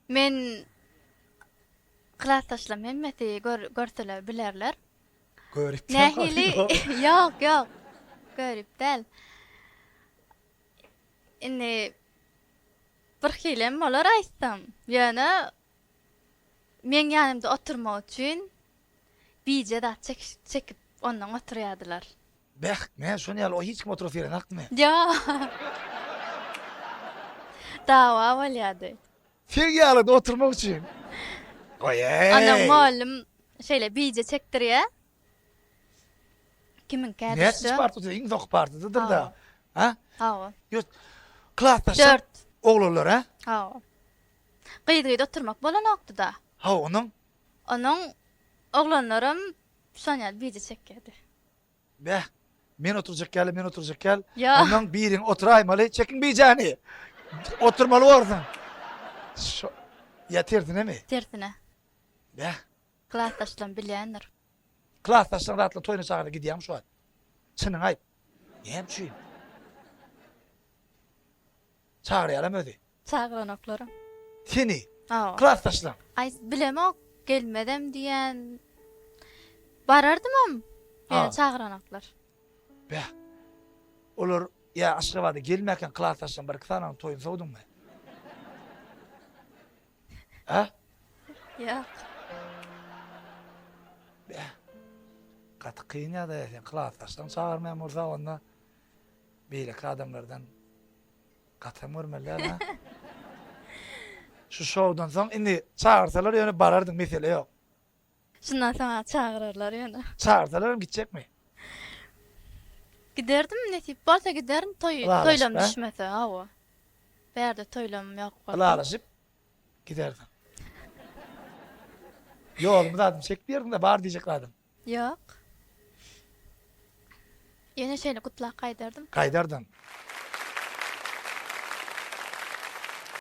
Men klasdaşlarym hemmesi gör, görseler bilerler. Görüp Nähili? Ýok, ýok. Görüp däl. Indi bir hilem bolar aýtsam. Ýöne meň ýanymda oturmak üçin bije zat çekip ondan oturýardylar. Beh, men şony ýaly o hiç kim oturasy gelenokdymy? Ýok. Dawa bolýardy. Seň ýalyda oturmak üçin. Goý-eý! Ondan mugallym şeýle bije çekdirýär. Kimiňkä düşse. Näçinji partada? Iň soňky partadadyr-da. Ha? Hawa. Ýok. Klasdaşlar. Dört. Oglanlar, ha? Hawa. Gyz-gyz oturmak bolanokdy-da. Hawa, onuň? Onuň oglanlaram şon ýaly bije çekýärdi. Beh, men oturjak ýaly, men oturjak ýaly. Ýa. Ondan biriň oturaýmaly, çekiň bijäni. Oturmaly borsuň. Şo, ýa tersinemi? Tersine. Beh. Klasdaşlarym bilýändir. Klasdaşlaryň zatlaryň toýuna çagyrsa gidýäňmi şu wagt? Çynyňy aýt. Näme üçin? Çagyrýaram özi. Çagyranoklara. Seni. Hawa. Klasdaşlaň. Aý bilemok, gelmezem diýen. Barardymam. Ýöne çagyranoklar. Bäh. Olar ýa Aşgabada gelmäkäň klasdaşlaň bir-iki sanynyň toýuny sowduňmy? Hä? Ýok. Bäh. Gaty kyn ýagdaý sen klasdaşlaň çagyrmaýan bolsa onda beýleki adamlardan Gatam görmeli däl ha. Şu şowdan soň indi çagyrsalar ýöne barardyň mesele ýok. Şundan soň çagyrarlar ýöne. Çagyrsalar hem gitjekmi? Giderdim nesip bolsa giderin toý toýlam düşmese hawa. Bärde toýlam ýok bolsa. Ylalaşyp giderdiň. Ýolumy zadymy çek diýerdiňdä bar diýjek zadyň. Ýok. Ýene şeýle gutlap gaýdardym. Gaýdardyň.